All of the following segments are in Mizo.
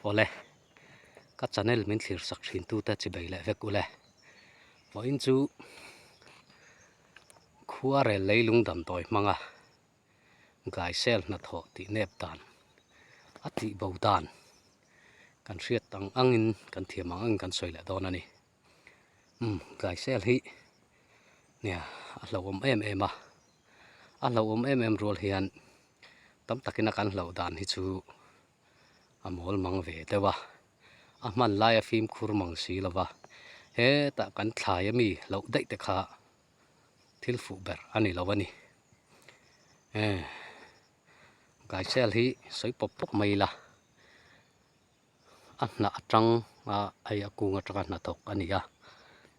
Awle, ka channel min thlir sak thin tute chibei leh vek ule. Vawiin chu khuarel leilung damdawi hmanga Gaisel hnathawh tih nep dan a tih bo dan kan hriat ang angin kan thiam ang angin kan sawi leh dawn a ni. Umm Gaisel hi nia a hlauhawm em em a, a hlauhawm em em rual hian tam takin a kan hlauh dan hi chu a mawl mang ve deuh a, a hman laia fimkhur mang si lo va, hetah kan thlai ami loh daih te kha thil fuh ber a ni lo a ni. Eh Gaisel hi sawi pawp pawp mai ila a hnah atang a hei a kung atanga hnathawk a ni a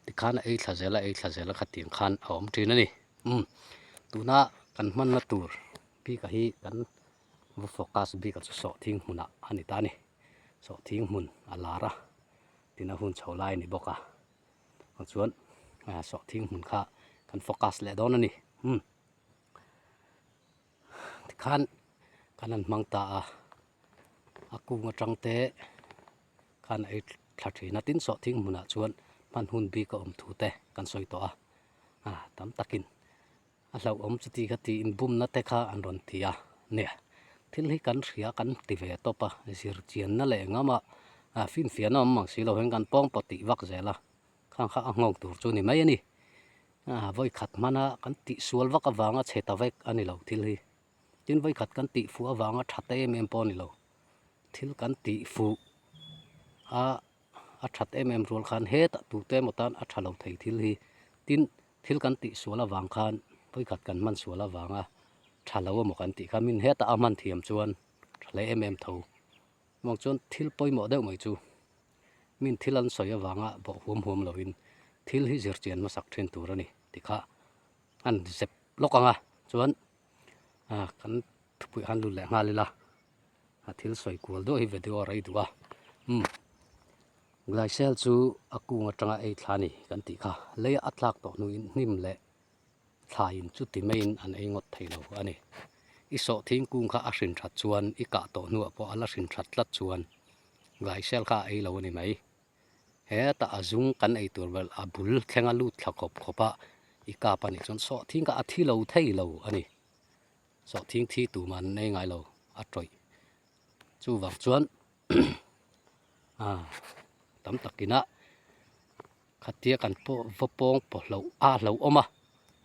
tikhan a ei thla zel a ei thla zel a khatiang khan a awm thin a ni. Umm tuna kan hmanna tur bik-a hi kan va focus bik-a chu sawhthing hmunah a ni ta a ni. Sawhthing hmun a lar a tin a hun chho lai a ni bawk a. Chuan sawhthing hmun kha kan focus leh dawn a ni. Umm tikhan kan han hmang ta a, a kung atang te khan a ei thla thin a, tin sawhthing hmunah chuan hman hun bik a awm thu te kan sawi tawh a, ah tam takin a hlauhawm chuti kha tiin bumna te kha an rawn ti a nia thil hi kan hria kan ti ve tawp a zir chianna leh engam a finfiahna awm mang si lo hian kan pawng pawh tih vak zel a khang kha a nghawk tur chu ni mai a ni ah vawi khat hmana kan tih sual vak avanga chhe ta vek a ni lo thil hi tin vawi khat kan tih fuh avanga tha ta em em pawh a ni lo thil kan tih fuh a a that em em rual khan hetah tute emaw tan a tha lo thei thil hi tin thil kan tih sual avang khan vawikhat kan hman sual avanga tha lo emaw kan tih kha min hetah a hman thiam chuan tha hle em em tho vang chuan thil pawimawh deuh mai chu min thil an sawi avanga bawh huam huam lovin thil hi zir chian hmasak thin tur a ni ti kha an zep lawk ang a chuan ah kan thupui han lut leh nghal ila a thil sawi kual duah hi video a rei duh a umm Glaisel chu a kung atanga ei thla a ni kan tih kha leia a tlak tawh hnuin hnim leh thlaiin chuti maiin an ei ngawt thei lo a ni. I sawhthing kung kha a hrin that chuan i kah tawh hnuah pawh a la hrin that tlat chuan Glaisel kha a ei lo a ni mai. Hetah a zung kan ei tur vel a bul thlenga lut thla khawp khawp a i kap a nih chuan sawhthing kha a thi lo thei lo a ni. Sawhthing thi tumah an ei ngai lo a tawih. Chuvang chuan tam takin a khatia kan pawh va pawng pawh hloh a hlauhawm a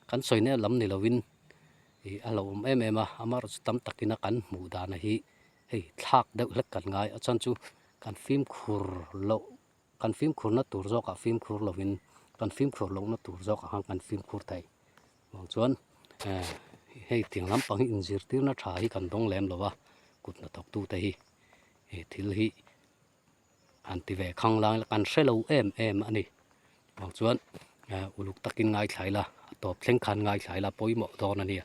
kan sawi na lam ni lovin ih a hlauhawm em em a amaherawhchu tam takin a kan hmuh dan hi hei thlak deuh hlek kan ngai a chuan chu kan fimkhur loh kan fimkhur na tur zawkah fimkhur lovin kan fimkhur lohna tur zawkah khan kan fimkhur thei vang chuan eh hei tiang lampang hi inzirtirna tha hi kan dawng lem lo a kut hnathawk tute hi he thil hi han ti ve khang lai la kan hre lo em em a ni vang chuan eh uluk takin ngaithla ila a tawp thleng khan ngaithla ila pawimawh dawn a nia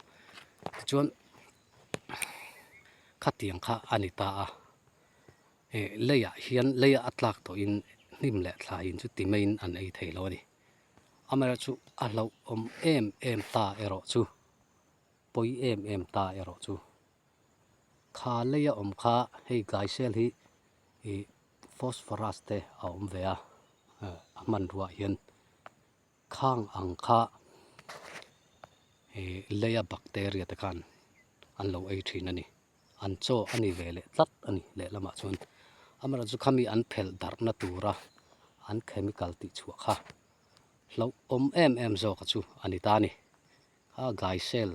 tichuan khatiang kha a ni ta a. Eh leiah hian leia a tlak tawhin hnim leh thlaiin chu ti maiin an ei thei lo a ni. Amaherawhchu a hlauhawm em em ta erawh chu, pawi em em ta erawh chu kha leia awm kha hei gaisel hi ih phosphorus te a awm ve a, a hmanruaah hian khang ang kha ih leia bacteria te khan an lo ei thin a ni. An chaw a ni ve leh tlat a ni lehlamah chuan amaherawhchu khami an phelh darhna tura an chemical tih chhuah kha hlauhawm em em zawk a chu a ni ta a ni. Kha gaisel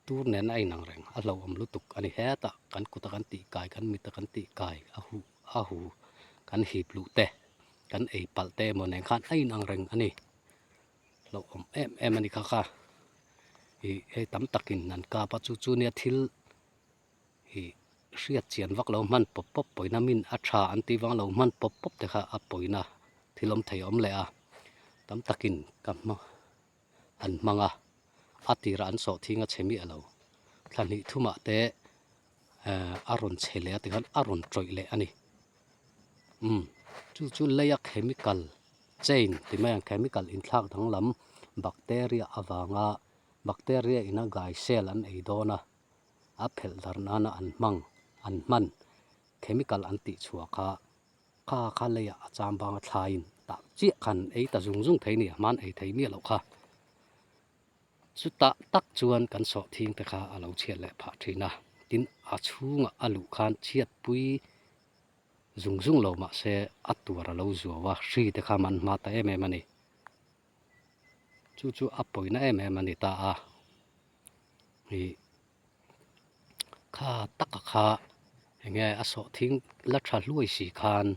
tur nen a inang reng a hlauhawm lutuk a ni hetah kan kuta kan tih kai kan mita kan tih kai a huh a hu kan hip luh te kan ei palh te emaw nen khan a inang reng a ni. Hlauhawm em em a ni kha kha ih hei tam takin an kap a chu chu nia thil ih hriat chian vak lo hman pawp pawp pawina min a tha an tih vang lo hman pawp pawp te kha a pawina thil awm thei a awm leh a tam takin ka hma an hmang a a tirah an sawh thing a chhe miah lo thla hnih thumah te eh a rawn chhe leh a tikhan a rawn tawih leh a ni umm chu chu leia chemical chain ti mai ang chemical inthlak danglam bacteria avanga bacteria in a gai cell an ei dawn a a phelh dar nana an hmang an hman. Chemical an tih chhuah kha kha kha leiah a cham bang a thlaiin tah chiah khan ei ta zung zung thei a ni a, hman ei thei miah loh kha. Chutah tak chuan kan sawhthing te kha a lo chhiat leh phah thin a, tin a chhungah a luh khan chhiatpui zung zung lo mah se a tuar a lo zuau a, hri te kha man hma ta em em a ni. Chu chu a pawina em em a ni ta a, ih kha taka kha enge a sawhthing la tha hluai si khan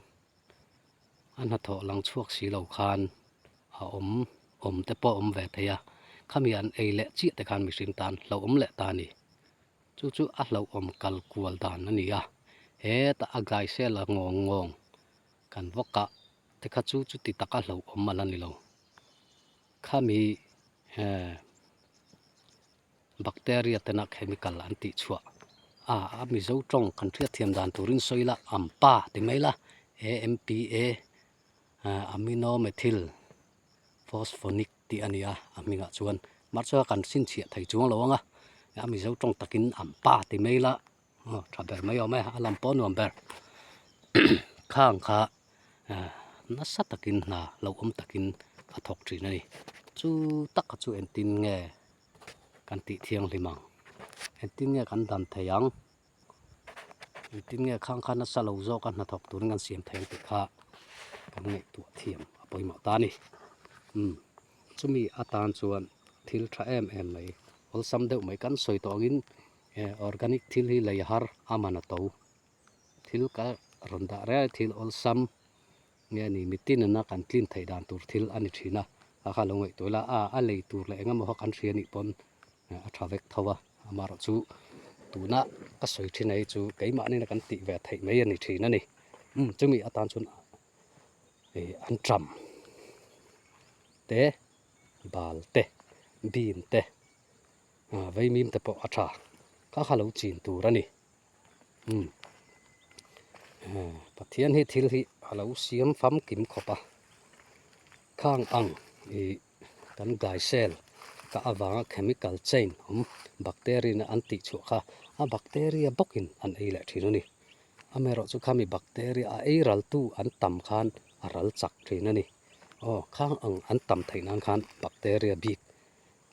a hnathawh lang chhuak si lo khan a awm awm te pawh a awm ve thei a, khami an ei leh chiah te khan mihring tan hlauhawm leh ta a ni. Chu chu a hlauhawm kal kual dan a ni a, hetah a gaisel a ngawng ngawng kan va kah te kha chu chuti taka hlauhawm a la ni lo. Khami eh bacteria tena chemical an tih chhuah a a Mizo tawng kan hriat thiam dan turin sawi la ampa ti mai la AMPA amino methyl phosphonic tih a ni a a hmingah chuan mahse kan chhinchhiah thei chuang lo ang a a Mizo tawng takin ampa ti mai la aw tha ber mai awm e a lam pawh nuam ber khang kha nasa takin hna lo awm takin a thawk thin a ni chu taka chu engtin nge kan tih thianghlim ang engtin nge kan dan thei ang engtin nge khang kha nasa lo zawk a hnathawk turin kan siam thei ang tih kha kan ngaihtuah thiam a pawimawh ta a ni umm chumi atan chuan thil tha em em mai awlsam deuh mai kan sawi tawh angin he organic thil hi lei har a man a to thil ka rawn dah reng a thil awlsam nge a ni mitin ina kan tlin theih dan tur thil a ni thin a kha kha lo ngaihtuah ila a a lei tur leh eng emaw kha kan hria anih pawn a tha vek tho a amaherawhchu tuna ka sawi thin a hi chu keimahni na kan tih ve theih mai a ni thin a ni umm chumi atan chuan ih an ṭam te bal te bean te ah vaimim te pawh a tha kha kha lo chin tur a ni umm Pathian hi thil hi a lo siam famkim khawp a khang ang ih kan gaisel ka avanga chemical chain awm bacteria in an tih chhuah kha a bacteria bawkin an ei leh thin a ni amaherawhchu khami bacteria a ei ral tu an tam khan a ral chak thin a ni aw khang ang an tam theih nan khan bacteria bik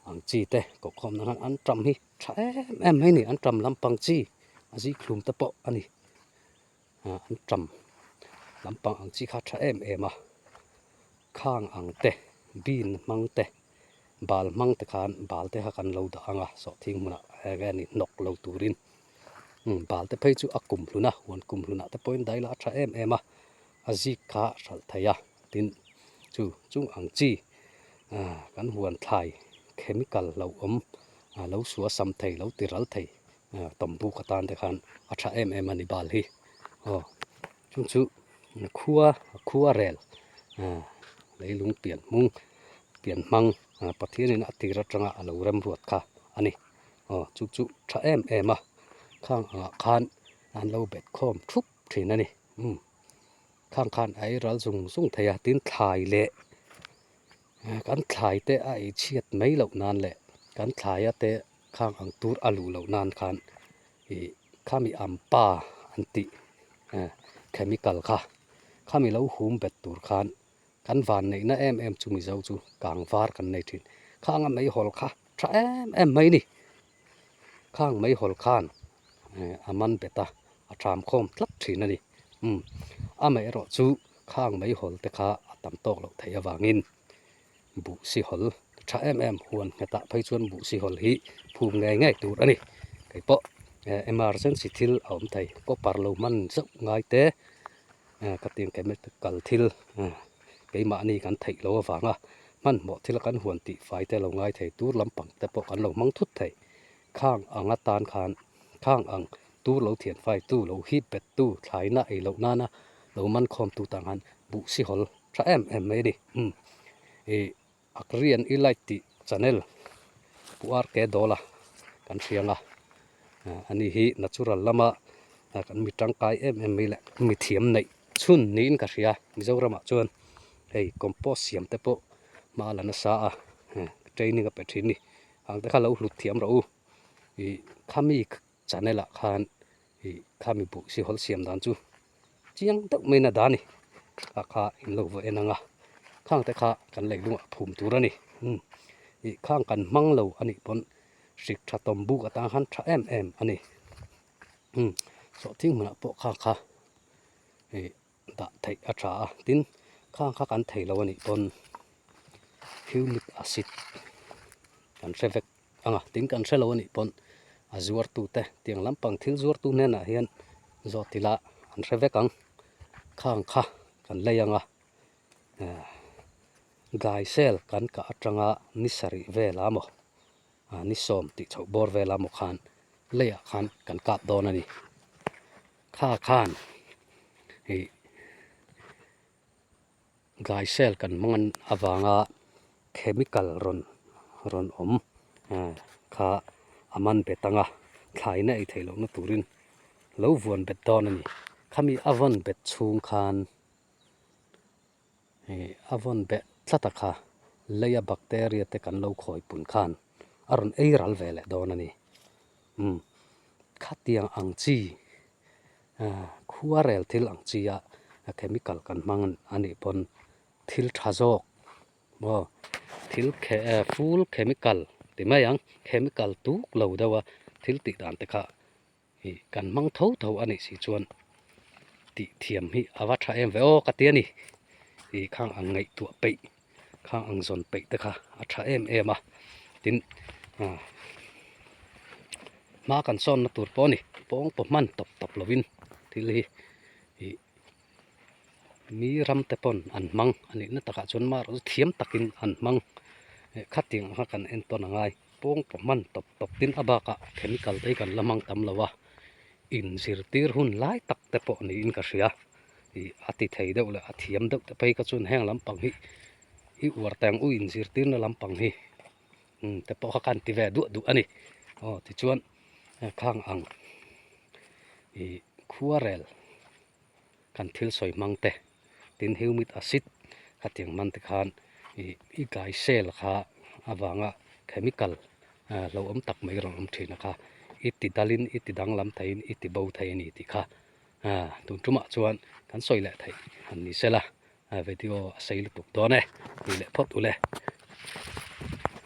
ang chi te kawhkhawm na khan an tam hi tha em em mai a ni an tam lampang chi a zikhlum te pawh a ni ah an tam lampang ang chi kha tha em em a khang ang te bean hmang te bal hmang te khan bal te kha kan lo dah ang a sawhthing hmunah eng nge ni hnawk lo turin umm bal te phei chu a kum hlun a huan kum hlunah te pawhin daila a tha em em a a zik kha hralh thei a tin chu chung ang chi ah kan huan thlai chemical lo awm ah lo suah sam thei lo ti ral thei ah tawmbuk atan te khan a tha em em a ni bal hi aw chung chu khua khua rel ah leilung pian hmung pian hmang ah Pathianin a tir atanga a lo remruat kha a ni aw chu chu tha em em a khang angah khan an lo bet khawm thup thin a ni. Umm khang khan a ei ral zung zung thei a tin thlai leh kan thlai te a ei chhiat mai loh nan leh kan thlai a te khang ang tur a luh loh nan khan ih khami ampa an tih chemical kha khami lo hum bet tur khan kan van neihna em em chu mizo chu kang var kan nei thin khang a meihawl kha tha em em mai a ni khang meihawl khan a man bet a a tham khawm tlat thin a ni umm amaherawh chu khang meihawl te kha a tam tawk loh theih avangin buh sihawl tha em em huan nghetah phei chuan buh sihawl hi phum ngei ngei tur a ni kei pawh emergency thil a awm thei copper lo hman zauh ngai te ka tiang chemical thil keimahni kan theih loh avanga hmanhmawh thil kan huan tih fai te lo ngai thei tur lampang te pawh kan lo hmang thut thei khang ang atan khan khang ang tur lo thian fai tu lo hip bet tu thlaina ei loh nana lo man khawm tu tang han buh si hawl tha em em mai a ni umm ih Akrian i light tih channel Pu RK Dawla kan hria ang a ani hi natural lama kan mi tangkai em em mai leh mi thiam neih chhun niin ka hria Mizoramah chuan hei compost siam te pawh hma la nasa a training a pe thin a ni ang te kha lo hlut thiam rawh u ih khami channel ah khan. Ih khami buh sihawlh siam dan chu chiang deuh maiin a dah a ni. Kha kha in lo va en ang a, khang te kha kan leilungah phum tur a ni. Umm ih khang kan hmang lo a nih pawn hrik tha tawm buk atang khan tha em em a ni. Umm sawhthing hmunah pawh kha kha ih dah theih a tha a, tin khang kha kan thei lo a nih pawn humic acid kan hre vek ang a, tin kan hre lo a nih pawn a zuartu te tiang lampang thil zuartu hnenah hian zawt ila an hre vek ang, khang kha kan lei ang a, eh gaisel kan kah atanga ni sarih vel a maw ni sawm tih chhoh bawr vel a maw khan leiah khan kan kap dawn a ni. Kha khan ih gaisel kan hmang an avanga chemical rawn rawn awm kha a man bet ang a, thlaina ei theih lohna turin lo vuan bet dawn a ni. Khami a vawn bet chhung khan ih a vawn beh tlat a kha leia bacteria te kan lo khawi pun khan a rawn ei ral ve leh dawn a ni. Umm khatiang ang chi ah khuarel thil ang chi a chemical kan hmang a nih pawn thil tha zawk maw thil full chemical ti mai ang chemical tuk lo deuh a thil tih dan te kha ih kan hmang tho tho a nih si chuan tih thiam hi a va tha em ve aw ka ti a ni ih khang ang ngaihtuah peih khang ang zawn peih te kha a tha em em a tin ah hma kan sawnna tur pawh a ni pawng paw hman tawp tawp lovin thil hi ih mi ram te pawn an hmang a nihna takah chuan marawh chu thiam takin an hmang khatiang ang kha kan entawn a ngai pawng paw hman tawp tawp tin a bakah chemical te hi kan la hmang tam lo a inzirtir hun lai tak te pawh niin ka hria. Ih a ti thei deuh leh a thiam deuh te phei kha chuan heng lampang hi i uar teng u inzirtirna lampang hi umm te pawh kha khan ti ve duah duah a ni. Aw tichuan khang ang ih khuarel kan thil sawi hmang te tin humic acid khatiang hman te khan ih i gaisel kha avanga chemical hlauhawm tak mai rawn awm thin a kha i ti dalin i ti danglam theiin i ti bo thei a ni tih kha. Tun tumah chuan kan sawi leh theih han ni sela video a sei lutuk dawn e tih leh phawt ule.